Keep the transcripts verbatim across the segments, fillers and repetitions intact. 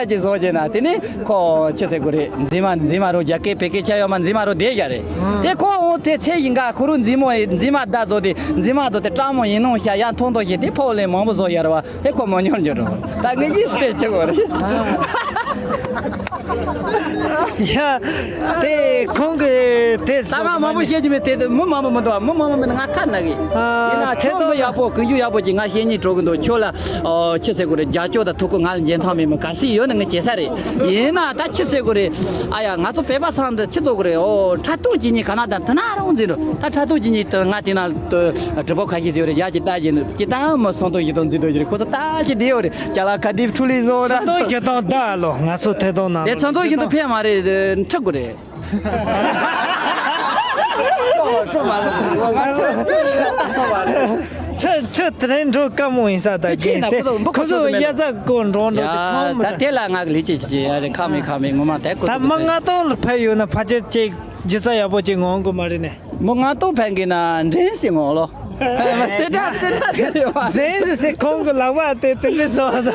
ཅིག་བཟོ་བྱས་ན་དེ་ནི་ཁོ་ཆི་ཟེར་དགོས་རེད། འཛིན་མ་འཛིན་མ་རུ་རྒྱ་སྐད་བོད་སྐད་ཆ་ཡོད་མ་འཛིན་མ་རུ་བསྡད་བཞག་རེད། དེ་ཁོ་འོ་དེ་ཚེ་ཡིན་ག་ཁོ་རུ་འཛིན་མོ་འཛིན་མ་བདག་བཟོ་དེ་འཛིན་མ་བཟོ་དེ་སྤྲང་མོ་ཡིན་ནོ་ཤ་ཡ་མཐོང་མཐོང་ཞིག་དེ་ཕོ་ལས་མང་པོ་བཟོ་ཡ་ར་བ་དེ་ཁོ་མ་ཉོར་འགྱུར་རོ། ད་ངས་ཡིད་སྟེ་ཆི་གོ་རེད། ཡ། དེ་ཁོང་གི་དེ་ད་ང་མང་པོ་བཤད་ཀྱི་མེད། དེ་མི་མང་པོ་མི་འདུག་མི་མང་པོ་མེད་ན་ང་ཁ་ན་གི། ཡིན་ན་ཁྱོད་མི་ཡག་པོ་ཀུན་སྤྱོད་ཡག་པོ་ཅིག་ང་བཤད་སྙིང་བྲོ་གི་འདུག་ཁྱོད་ལ་ཨོ་ཆི་ཟེར་དགོས་རེད། རྒྱ་སྐྱོ་དང་ཐུག་གི་ང་ལ་འཇོན་ཐང་མེད་མི་ག་སྲིད་ཡོད་ན་ངས་བྱེད་ས་རེད། ཡིན་ན་ད་ཆི་ཟེར་དགོས་རེད། ཨ་ཡ་ང་ཚོ་བོད་པ་ཚང་འདི་ཆི་ཚོགས་དགོས་རེད། ཨོ་འཁྲབ་སྟོན་བྱེད་མཁན་ག་ན་དང་དེ་ན་རང་འཛིན་འགྲོ། ད་འཁྲབ་སྟོན་བྱེད་མཁན་དེ་ང་དེ་ན་གྲུ་པ་ཁ་ཤས་ཡོད་རེད། ཡ་ཅིག་ལྟ་བྱེད་ནི་ཅི་ལྟ་མི་སོང་དོ་ཡིད་དང་འཛིན་དོ་ཞིག་རེད། ཁོ་ཚོ་ལྟ་བྱེད་བསྡད་ཡོད་རེད། ཅ་ལག་ག་དེ་འཕྲུལ་ལས་བཟོ་ར། ཚོན་མདོག་བཞི་སྟོང་ཟླ་ལོ་ང་ཚོ་ཐད་གཏོང་ནང་དེ་ཚོན་མདོག་བཞི་སྟོང་ཕན་མ་རེད། འཁྲབ་དགོས་རེད། ཁྲི་ཁྲི་དེ་རིང་འགྲོ་དཀའ་མོ་ཡིན་ས་ད། ཁྱེད་ཁྱེད་ན་ཁོ་ཚོ་ཁོ་ཚོ་དབྱར་རྩྭ་དགུན་འགྲོ་འགྲོ་དེ་ཁོང་མི་ད་དེ་ལ་ང་གི་ལས་བྱེད་ཅིག་ཡ་རེད། ཁ་མེད་ཁ་མེད་ངོ་མ་དེ་ཁོ་ད་ཚོ་མི་ལྔ་སྟོང་ལ་ཕེབས་ཡོད་ན་ཕལ་ཆེར་ཅིག་སྒྱུ་རྩལ་ཡག་པོ་ཅིག་ངོམ་དགོས་མ་རེད་ནས། མི་ལྔ་སྟོང་ཕན་གི་ན་འདྲེན་སྲིད་ངོ་ལོ། དེ་འདྲ་དེ་འདྲ་དེ་རེད་བ། འདྲེན་སྲིད་སྲིད་ཁོང་གི་ལག་པ་དེ་དེ་འདྲ་བཟོ་ད།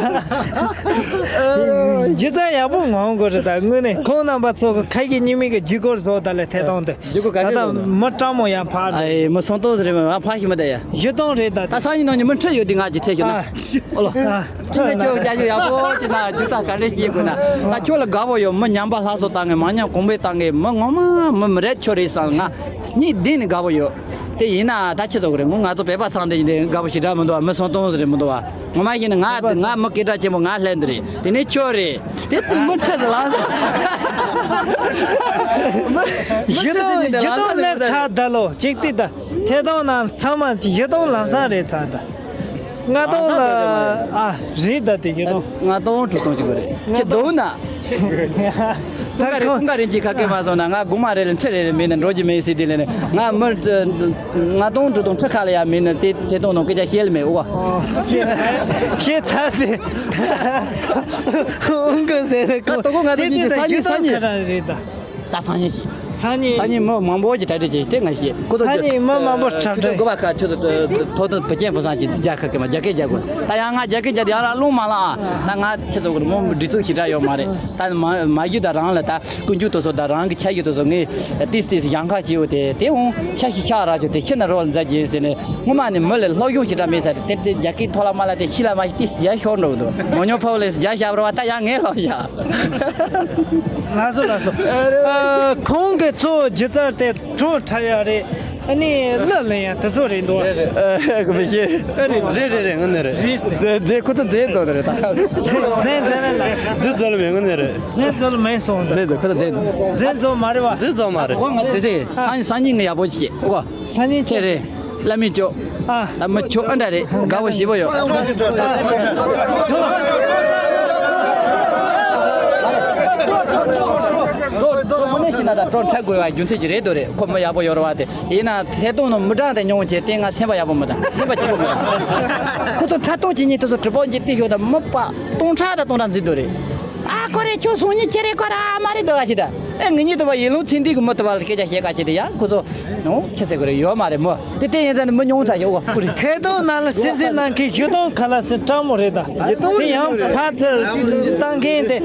སྒྱུ་རྩལ་ཡག་པོ་ངོམ་དགོས་རེད་ད་དངོས་གནས། ཁོང་རྣམ་པ་ཚོ་གི་ཁ་ཡིག་རྙིང་མའི་གི་བརྒྱུད་སྐུར་བཟོ་ད་ལས་ཐད་གཏོང་དེ། བརྒྱུད་སྐུར་ག་རེ་ད་བཟོ་ད་ན། མི་སྤྲང་མོ་ཡང་ཕར་རེད། ཨ་ཨེ་མི་སོང་ཏོག་ཟེར་རེད། མ་ཕ་ཞིག་མི་ད་ཡ། བཞི་སྟོང་རེད་ད། ད་སང་ཉིན་ནང་ཉིན་མི་ཁྲི་ཡོད་དེ་ང་ཅི་ཐད་ཤོད་ན། ཨ། ཨོ་ལོ། ཁྱི་ལ་ཁྱོད་རྒྱ་ཇུ་ཡག་པོ་ཅི་ན་རྒྱུ་ཚ་ག་འདྲ་ཞིག་དགོས་ན། ད་ཁྱོད་ལ་དགའ་པོ་ཡོད། མི་ཉམས་པ་སླར་གསོ་བཏང་གི་མ་ཉམས་གོང་འཕེལ་བཏང་གི་མི་ངོ་མ་མི་མི་རེད་ཁྱོད་རེད་བསམ་ང་གཉིས་ལྡན་ནས་དགའ་པོ་ཡོད། དེ་ཡིན་ན་ད་ཆི་ཚོགས་རེད། ངོ་ང་ཚོ་བོད་པ་ཚང་དེ་ཡིན་དེ་དགའ་པོ་ཞེ་དྲག་མི་འདུག་བ། མི་སོང་སྟོང་ཟེར་རེད་མི་འདུག་བ། ངོ་མ་ཡིན་ན་ང་ང་མི་སྐད་གྲགས་ཆེན་པོ་ང་ལྷན་དུ་རེད། དེ་ནས་ཁྱོད་རེད། དེ་མི་ཁྲི་ལ་བཞི་སྟོང་བཞི་སྟོང་ལས་ཚ་ད་ལོ་གཅིག་ཏི་ད་ཐད་གཏོང་ནང་ཚང་མ་བཞི་སྟོང་ལམ་སང་རེད་ཚ་ད། ལྔ་སྟོང་ལ་ཨ་རེད་ད་དེ་ཡོད་དོ། ལྔ་སྟོང་དྲུག་སྟོང་གཅིག་པ་རེད། ཁྱེད་སྡུག་ན། ད་ཁོང་ཁ་རེ་ཁོང་ཁ་རེ་གཅིག་ཁ་སྐད་མ་སོང་ན་ང་དགོང་མ་རེ་ལ་འཕྲི་རེ་རེ་མིན་ན་འགྲོ་རྒྱུ་མེད་ཟེར་དེ་ལས་ནས་ང་མི་ལྔ་སྟོང་དྲུག་སྟོང་འཕྲི་ཁ་ལ་ཡ་མིན་ན་དེ་དེ་སྟོང་ནང་སྐད་ཆ་བཤད་ལ་མེད་འོ། ཁྱེད་ཚ་དེ་ཁོང་གི་ཟེར་ཁོང་ད་དོ་ཁོ་ང་ཚོ་གཉིས་ཀྱི་ས་ཉིན་ས་ཉིན་རེད་ད། ད་སང་ཉིན་ཞིག་སང་ཉིན། སང་ཉིན་མི་མང་པོ་ཞིག་གྲ་སྒྲིག་བྱས་ཏེ་ང་ཞིག་ཁོ་ཚོ་སང་ཉིན་མི་མང་པོ་གྲ་སྒྲིག་དགོས་པ་ཁ་ཆུ་ཚོད་ཐོག་ཏུ་བུ་ཆེན་བུ་སང་ཅིག་རྒྱ་ཁ་གི་མ་རྒྱ་སྐད་རྒྱག་དགོས། ད་ཡང་ང་རྒྱ་སྐད་རྒྱག་དེ་ཡང་ལ་རླུང་མ་ལངས་ཨ། ད་ང་ཆུ་ཚོད་དགོས་མོ་སྒྲིག་འཛུགས་ཞེ་དྲག་ཡོད་མ་རེད། ད་མ་མ་གཞི་ད་རང་ལ་ད་ཀུན་སྤྱོད་དེ་ཚོ་ད་རང་གི་ཆ་ཞིག་དེ་ཚོ་ངས་ཏིས་ཏིས་ཡང་ཁ་བྱས་ཡོད་དེ་དེ་འོང་ཤ་ཞིག་ཤ་ར་ཆུ་དེ་ཤི་ན་རོ་ལ་མཛའ་གྱིན་ཟེར་ནས་སྔོན་མ་ནས་མི་ལ་སློབ་སྦྱོང་ཞེ་དྲག་མེད་ས་རེད། དེ་དེ་རྒྱ་སྐད་ཐོག་ལ་མ་ལ་དེ་ཤི་ལ་མ་ཤི་ཏིས་རྒྱ་ཤོར་འགྲོ་གི་འདུག་མོ་ཉོ་ཕོ་ལེས་རྒྱ་ཞབས་ར་བ་ད་ཡང་ངས་ལོ་ཡ། ལགས་སོ་ལགས་སོ། ཨ། ཁོང་གི་གཙོ་བོ་སྒྱུ་རྩལ་དེ་བྲོ་འཁྲབ་ཡ་རེད། ཨ་ནི་གླུ་ལེན་ཡ་དེ་ཚོ་རེད་འདུག་ཨ་གི་མི་ཤེས། ཨ་རེད། རེད་རེད་རེད། ངོ་ནས་རེད། རེད་ཟེར། རྫས་རྫས་ཁོ་ཚོ་རྫས་རྫོགས་ནི་རེད་ད། རྫས་རྫས་རེད་ལ། རྫས་རྫོགས་ལ་མེད། ངོ་ནས་རེད། རྫས་རྫོགས་ལ་མེད་སོང་ད། རྫས་རྫོགས་ཁོ་ཚོ་རྫས་རྫོགས། རྫས་རྫོགས་མ་རེད་བ། རྫས་རྫོགས་མ་རེད། ཨོ་ང་དེ་དེ་ཨ། སང་ཉིན་སང་ཉིན་ངས་ཡག་པོ་ཞིག་བྱེད་ཨོ། སང་ཉིན་ཁྱེད་རེད། བླ་མའི་ཅོ། ཨ། ད་མི་ཁྱོད་ཨ་འདྲ་རེད། དགའ་བོ་ཞེ་པོ་ཡོད། ཁོ་ནས་ཤི་ན་ད་སྤྲོ་འཁྲབ་དགོས་པ་རྒྱུ་མཚན་ཅིག་རེད་འདུག་རེད། ཁོ་མི་ཡག་པོ་ཡོད་རེད་བ་དེ། ཡིན་ན་ཐད་གཏོང་ནང་མི་གྲངས་དེ་ཉུང་བྱས་ཏེ་ང་སེམས་པ་ཡག་པོ་མི་འདུག་སེམས་པ་སྐྱིད་པོ་མི་འདུག་ཁོ་ཚོ་འཁྲབ་སྟོན་བྱེད་མཁན་དེ་ཚོ་གྲུ་པ་གཅིག་ཏུ་ཤོག་ད་མི་པ་སྟོང་ཕྲག་དང་སྟོང་ཕྲག་འཛིན་འདུག་རེད། ཨ་ཁོ་རེ་ཁྱོད་སོང་ཉིན་ཁྱེད་རེ་ཁོ་ར་མ་རེད་འདུག་ག་ཞིག་ད། ཨེ་ངེད་གཉིས་དུ་བ་ཡིན་ལུང་ཚན་འདི་གི་མི་དུ་བ་ལ་སྐད་ཆ་བཤད་ག་ཅི་དེ་ཡང་ཁོ་ཚོ་ནོ་ཁྱི་ཟེར་གི་རེད་ཡོད་མ་རེད་མོ། དེ་དེ་ཡིན་ཙང་ནི་མི་ཉུང་དྲགས་ཤོག་གོ་ཀུ་རེད། ཐད་གཏོང་ནང་ལ་སེམས་སེམས་གནང་མཁན་བཞི་སྟོང་ཁ་ལ་སེ་སྤྲང་མོ་རེད་ད། དེ་ཡང་ཕར་ཚུར་བཏང་མཁན་དེ་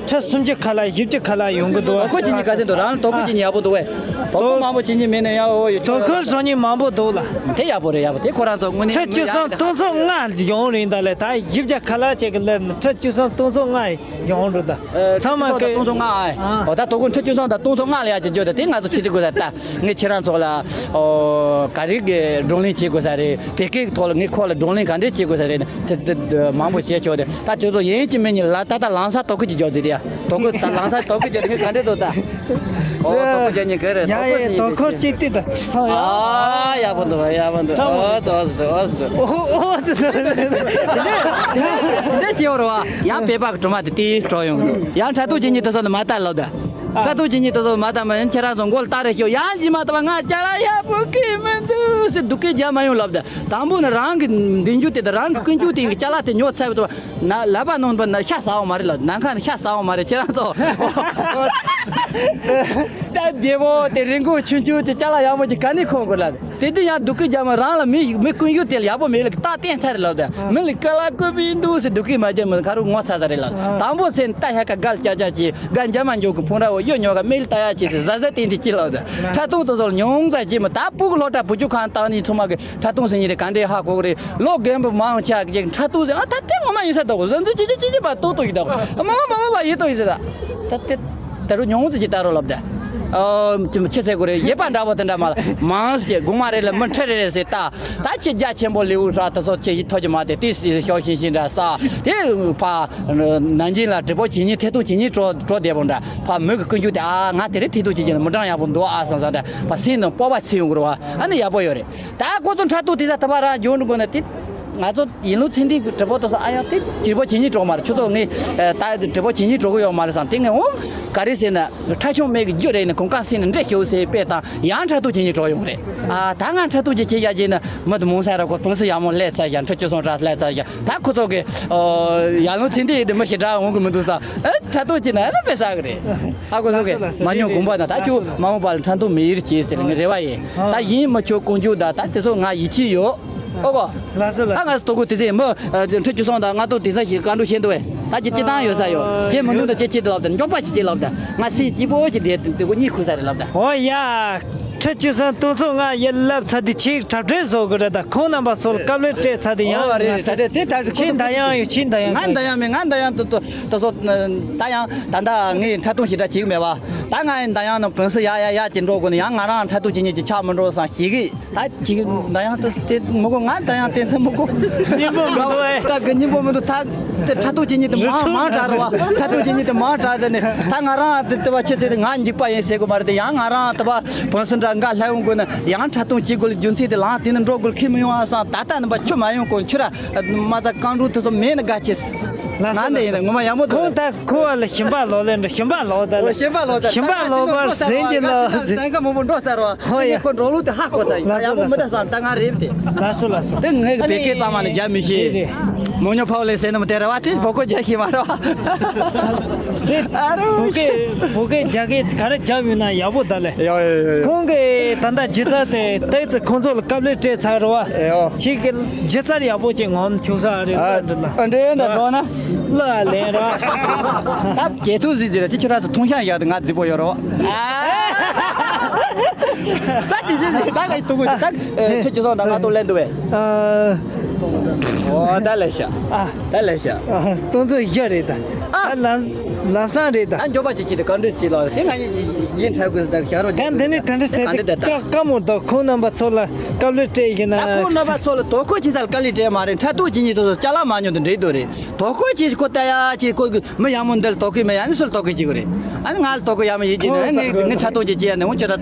ཁྲི་སུམ་ཅུ་ཁ་ལ་བཞི་བཅུ་ཁ་ལ་ཡོང་གི་འདུག་དོ་ཁུར་གྱི་ཉིན་ག་ཚོད་འདུག་རང་ལ་དོ་ཁུར་གྱི་ཉིན་ཡག་པོ་འདུག་བས། དོ་ཁུར་མང་པོ་བྱེད་ཉིན་མེད་ན་ཡག་འོ་ཡོད་ཆོག་དོ་ཁུར་བཟོ་ཉིན་མང་པོ་འདུག་ལ། དེ་ཡག་པོ་རེད། ཡག་པོ་དེ་ཁོ་རང་ཚོ་དངོས་གནས་ཁྲི་བཅུ་གསུམ་སྟོང་ཚོ་ལྔ་ཡོང་རིང་ད་ལས་ད་བཞི་བརྒྱ་ཁ་ལ་ཅིག་གི་ལས་ནི་ཁྲི་བཅུ་གསུམ་སྟོང་ཚོ་ལྔ་ཡོང་རུང་ད། ཚང་མ་ཁྲི་བཅུ་གསུམ་དང་སྟོང་ཚོ་ལྔ་ཨ། ཨ། འོ་ད་དོ་ཁུར་ཁྲི་བཅུ་གསུམ་དང་སྟོང་ཚོ་ལྔ་ལ་ཡག་ཅིག་བརྗོད་ད་དེ་ང་ཚོ་ཆེ་ཏི་དགོས་ས་ད། ངས་ཁྱེད་རང་ཚོ་ལ་ཨོ་ག་རེ་གི་བགྲོ་གླེང་བྱེད་དགོས་ས་རེད། བོད་སྐད་ཐོག་ལ་ངས་ཁོ་ལ་བགྲོ་གླེང་ག་འདྲས་བྱེད་དགོས་ས་རེད། དེ་དེ་དེ་མང་པོ་བྱས་ཆོག་དེ་ད་དེ་ཚོ་ཡིན་གཅིག་མིན་གཉིས་ལ་ད་ད་ལམ་སང་དོ་ཁུར་གྱི་རྒྱག་རྩིས་དེ་ཡ། དོ་ཁུར་ད་ལམ་སང་དོ་ཁུར་རྒྱག་དེ་ངས་ག་འདྲས་འདུག་ད། ཨོ་དོ་ཁུར་རྒྱག་ཉིན་ག་རེད། ཡ་དོ་ཁུར་ཡ་དོ་ཁུར་གཅིག་ཏི་ད་ཚང་ཡ། ཨ་ཡག་པོ་འདུག་ཡག་པོ་འདུག་ཨོ་ཙི་ཨོ་ཙི་ཨོ་ཙི་འདུག་ཨོ་ཨོ་ཙི་འདུག་འདི་ཅི་ཡོད་རེད་བ། ཡང་བོད་པ་གི་སྒྲོལ་མ་དེ་ཏིས་སྤྲོ་ཡོང་གི་འདུག་ཡང་འཁྲབ་སྟོན་བྱེད་ཉིན་དེ་ཚོ་ནི་མ་ལྟ་ལབ་ད། ཁ་ཐུག་ཅིག་གཉིས་དེ་ཚོ་མ་བཏང་མ་ཡིན་ཁྱེད་རང་ཚོ་མགོ་ལ་སྟ་རེ་ཤོག་ཡང་ཅི་མ་བཏང་བ་ང་ཅ་ལག་ཡག་པོ་གི་མི་འདུག་ཟེར་སྡུག་སྐད་རྒྱག་མ་ཡོང་ལབ་ད། དང་པོ་ནི་རང་གི་འདི་འཇུ་དེ་དང་རང་གི་ཀུན་འཇུ་དེ་གི་ཅ་ལག་དེ་ཉོ་ཚར་བ་དང་ན་ལབ་པ་ནང་པ་ན་ཤ་ཟ་བ་མ་རེད་ལབ། ནང་ཁ་ནས་ཤ་ཟ་བ་མ་རེད་ཁྱེད་རང་ཚོ། ད་བདེ་བོ་དེ་རིན་གོང་ཆུང་ཆུང་དེ་ཅ་ལག་ཡག་མོ་ཅིག་ག་ནས་ཁོང་དགོས་ལབ། དེ་དུས་ཡང་སྡུག་གི་རྒྱ་མི་རང་ལ་མི་མི་ཀུན་ཡུལ་དེ་ལ་ཡག་པོ་མེད་ལ་རྟགས་བསྟན་ཚར་རེད་ལབ་དེ། མི་ལ་ཀ་ལ་ཀུ་བི་འདུག་ཟེར་སྡུག་གི་མ་རྒྱ་མི་ཁ་རུ་ངོ་ཚ་ཚ་རེད་ལབ། དང་པོ་ཚེ་ནི་ད་ཧ་ཀ་གལ་ཅག་ཅག་ཅིག་ག་འཇམ་མ་འཇོག་གི་ཕུང་ར་བོ་གཡོ་ཉོ་ག་མི་ལ་ལྟ་ཡག་ཅིག་ཟེར་ཟ་ཟ་བསྟན་དེ་ཅི་ལབ་དེ། ཁྲ་ཐུང་དུ་ཟོལ་ཉུང་ཙམ་ཅིག་མི་ད་སྤུ་གུ་སློབ་གྲྭ་བུ་ཆུ་ཁང་བཏང་ནི་ཚོ་མ་གི་ཁྲ་ཐུང་ཟེར་ཉིན་རེ་ག་འདྲའི་ཧ་གོ་གི་རེད། ལོ་རྒན་པོ་མང་ཆེ་གི་ཁྲ་ཐུང་ཟེར་ཨ་ད་དེ་ངོ་མ་ཡིན་ས་འདུག་ཟེར་འདི་ཅི་ཅི་ཅི་ཅི་པ་ཏོག་ཏོག་ཡིན་འདུག་མ་མ་མ་མ་མ་ཡིན་ཏོག་ཡིན་ཟེར་ད་ད་དེ། ད་རུང་ཉུང་ཙམ་ཅིག་ལྟ་རོགས་ལབ་དེ། ཨ། ཅི་ཆེ་ཚད་གོ་རེད་ཡེ་པ་འདྲ་པོ་དེ་འདྲ་མ་ལ་མང་ཟེར་དགོང་མ་རེ་ལ་མི་ཁྲི་རེ་རེ་ཟེར་ལྟ། ད་ཁྱི་རྒྱ་ཆེན་པོ་ལེའུ་ཧྲ་དེ་ཚོ་ཁྱི་ཡིད་ཐོ་ཅི་མ་དེ་ཏི་སི་ཤོག་ཤིང་ཤིང་འདྲ་ས་དེ་ཕ་ནན་ཅིང་ལ་དྲི་པོ་ཇི་སྙེད་ཐད་གཏོང་ཇི་སྙེད་འགྲོ་འགྲོ་བསྡད་པོ་འདྲ། ཕ་མོས་ཀྱི་ཀུན་སྤྱོད་དེ་ཨ་ང་དེ་རིང་ཐད་གཏོང་བྱེད་ཀྱི་ན་མི་གྲངས་ཡག་པོ་འདུག་ཨ་བསམ་བསམ་འདྲ། ཕ་སེམས་ནང་སྤོབས་པ་ཚིག་ཡོང་གི་རེད་བ། ཨ་ནི་ཡག་པོ་ཡོད་རེད། ད་ཁོ་ཚོ་འཕྲལ་ཐུག་དེ་ད་ད་བ་རང་འཇོན་དགོས་ན་དེ། ང་ཚོ་ཡིན་ལུགས་ཚན་རིག་གི་གྲི་པོ་དེ་ཚོ་ཨ་ཡང་དེ་གྲི་པོ་ཇི་སྙེད་འགྲོ་མ་རེད། ཁྱོད་ཚོ་ངས་ད་གྲི་པོ་ཇི་སྙེད་འགྲོ་གི་ཡོད་མ་རེད་བསམ་དེ་ངས་འོང་ག་རེ་ཟེར་ན་ཁྲ་ཆུང་མེད་གི་རྒྱུ་རེད་ནི་གོང་ཁ་སེང་ནི་འདྲེ་ཤོག་སེ་པས་དང་ཡང་འཕྲལ་ཐུག་ཇི་སྙེད་འགྲོ་ཡོང་རེད། ཨ་ད་ང་འཕྲལ་ཐུག་ཅིག་ཁྱེད་ཡ་ཇི་ན་མི་དུ་མོང་ས་ར་ཁོ་ཕུང་སི་ཡ་མོ་ལས་ཚ་ཡ་འཕྲུལ་ཆུ་སོང་ར་ལས་ཚ་ཡ་ད་ཁོ་ཚོ་གི་ཡ་ལུང་ཚན་རིག་དེ་མི་ཞེ་དྲག་འོང་གི་མི་འདུག་ས་ཨ་འཕྲལ་ཐུག་ཅིག་ན་ཨ་ན་པས་ས་གི་རེད། ཨ་ཁོ་ཚོ་གི་མ་ཉོ་དགོངས་པ་ན་ད་ཁྱོད་མ་འོངས་པ་ལ་འཕྲལ་ཐུག་མི་ཡིར་ཅིག་ཟེར་ངས་རེ་བ་ཡིན། ད་ཡིན་མི་ཆོག་ཀུན་སྤྱོད་ད་ད་དེ་ཚོ་ང་ཡིད་ཆེས་ཡོད། ཨོ་གོ། ལགས་སོ་ལགས། ད་ང་ཚོ་དོ་ཀུ་དེ་ཚེ་མི་འཕྲུལ་ཆུ་སོང་དང་ང་ཚོ་དེ་ཚ་ཞིག་བཀའ་འགྲོ་བྱེད་འདུག་བས། ད་ཅི་ཅི་བཏང་ཡོད་ས་ཡོད་ཁྱེད་མི་འདུག་ད་ཅི་ཅི་དེ་ལབ་དང་མགྱོགས་པ་ཅི་ཅི་ལབ་དང་ང་སེམས་སྐྱིད་པོ་ཅི་དེ་དེ་གོ་གཉིད་ཁུག་ས་རེད་ལབ་དང་། ཨོ་ཡ། འཕྲུལ་ཆུ་སོང་དུང་ཚོ་ང་ཡི་ལབ་ཚ་དེ་ཆིག་གྲབས་འདྲེ་བཟོ་གི་རེད་ད་ཁོང་རྣམ་པ་ཚོར་དཀའ་ལས་སྤྲད་ཚ་དེ་ཡང་ཨོ་རེད་ད་དེ་ད་ཁྱེད་ད་ཡང་ཡོད་ཁྱེད་ད་ཡང་ང་ད་ཡང་མེད་ང་ད་ཡང་ད་ད་ད་ཚོ་ད་ཡང་ད་ད་ངས་འཕྲལ་ཐུག་ཞིག་འདྲ་བྱེད་གི་མེད་བ། ད་ང་ཡང་ད་ཡང་ནང་བོན་སི་ཡ་ཡ་ཡ་ཅི་འགྲོ་དགོས་ནི་ཡང་ང་རང་འཕྲལ་ཐུག་བྱེད་ཉེ་ཅི་ཆགས་མི་འགྲོ་བསམ་ཞིག་གི་ད་ཅིག་ན་ཡང་དེ་དེ་མི་གོ་ང་ད་ཡང་དེ་ཚེ་མི་གོ། སྙིང་པོ་མི་འདུག་ཨེ། ད་གི་སྙིང་པོ་མི་འདུག་ད་དེ་འཕྲལ་ཐུག་བྱེད་ཉེ་དེ་མང་མང་དྲག་རེད་བ། འཕྲལ་ཐུག་བྱེད་ཉེ་དེ་མང་དྲག་དེ་ནི་ད་ང་རང་དེ་དེ་བ་ཆེ་ཚེ་དེ་ང་འཇིགས་པ་ཡིན་ཟེར་གོ་མ་རེད་དེ་ཡང་ང་རང་དེ་བ་བོན་སི་འདྲ་འགའ་ལྷ་ཡོང་དགོས་ན་ཡང་འཕྲལ་ཐུག་བྱེད་དགོས་ལ་རྒྱུ་མཚན་དེ་ལའང་དེ་ནི་འགྲོ་དགོས་ཁེ་མི་ཡོང་ཨ་སང་ད་ལྟ་ནི་བ་ཆུ་མ་ཡོང་གོང་ཆུ་ར་མ་ཚ་རྐང་འགྲོ་དེ་ཚོ་མེད་ནི་དགའ་ཆེ། ང་འདྲ་ཡིན་ངོ་མ་ཡག་མོ་འདུག་ཁོང་ད་ཁོ་བ་ལ་ཞིམ་པ་ལོ་ལེ་འདྲ་ཞིམ་པ་ལོ་ད་ལ་ཞིམ་པ་ལོ་ད་ཞིམ་པ་ལོ་བར་ཟེར་གྱི་ལ་ཟེར། ད་མོ་མོ་འགྲོ་ས་རོ། ཧོ་ཡ། ཁོ་འགྲོ་ལུགས་དེ་ཧ་གོ་ད་ཡིན། ལགས་སོ་ཡག་མོ་མི་ད་ལགས་སོ། སང་ད་ང་རེབ་དེ། ལགས་སོ་ལགས་སོ། དེ་ངས་བེ་ཀེ་ཙམ་མ་ནི་རྒྱ་མི་ཤེས། རེད་རེད། མོ་ཉོ་ཕའོ་ལེ་ཟེར་ནི་མ་དེ་ར་བ་དེ་བོ་ཀོ་རྒྱ་ཤེས་མ་ར་བ། རེད། ཨ་རོ། བོ་ཀེ་བོ་ཀེ་རྒྱ་སྐད་ག་རེ་རྒྱབ་ཡོད་ན་ཡག་པོ་ད་ལེ། ཡོ་ཡོ་ཡོ་ཡོ། ཁོང་གིས་ད་ལྟ་ཇི་ཙར་དེ་ཏོག་ཙམ་ཁོང་ཚོ་ལ་དཀའ་ལས་སྤྲད་ཚར་རེད་བ། ཡོ། ཁྱེད་ཀྱི་ཇི་ཙར་ཡག་པོ་ཅིག་ངོམ་ཆུག་ས་རེད་ཨ། ལ་འདྲི་ལ། ཨ་འདྲི་ཡིན་ད་འགྲོ་ན། ལ་ལེན་ར། ད་བྱེད་ཐུག་ཟིག་ཟིག་ལ་ཅི་ཁྱོད་ར་ཚོ་མཐོང་ཤང་ཡག་ཏུ་ང་རྫིག་པོ་ཡོད་རོ། ད་དེ་ཟིག་ཟིག་ད་ང་ཡི་ཐུག་གོ་ད་ཁྱོད་ཅི་སོང་ད་ང་ཏོ་ལེན་འདུག་བས། ཨོ་ད་ལེ་ཤ། ཨ། ད་ལེ་ཤ། ཏོ་ཚོ་ཡ་རེད་ད། ཨ། ལམ་ལམ་སང་རེད་ད། ཨ་འཇོག་པ་ཅི་ཅི་ད་གང་འདྲ་ཅི་ལ་དེ་ང་ཡི་ཡིན་ཁྲ་གོ་ད་ཤ་རོ། ད་འདི་ནི་དྲན་དྲན་ཟེར་ཏེ་ཀ་ཀ་མོ་ད་ཁོང་རྣམ་པ་ཚོ་ལ་དཀའ་ལས་སྤྲད་ཡིན་ན། ད་ཁོང་རྣམ་པ་ཚོ་ལ་དོ་ཁོ་ཅི་ས་ལ་དཀའ་ལས་སྤྲད་མ་རེད། འཕྲལ་ཐུག་ཅི་ཉིད་དུ་སོ་ཅ་ལག་མ་ཉོ་དུ་འདྲེ་དུ་རེད། དོ་ཁོ་ཅི་ཁོ་ལྟ་ཡ་ཅི་ཁོ་གི་མི་ཡག་མོ་འདི་ལ་དོ་ཁོ་མི་ཡག་ནི་སུ་ལ་དོ་ཁོ་ཅི་གི་རེད། ཨ་ནི་ང་ལ་དོ་ཁོ་ཡག་མོ་ཡིན་གྱི་ནི་ངས་ངས་འཕྲལ་ཐུག་ཅི་ཅི་ཡ་ནི་འོང་ཅི་ར།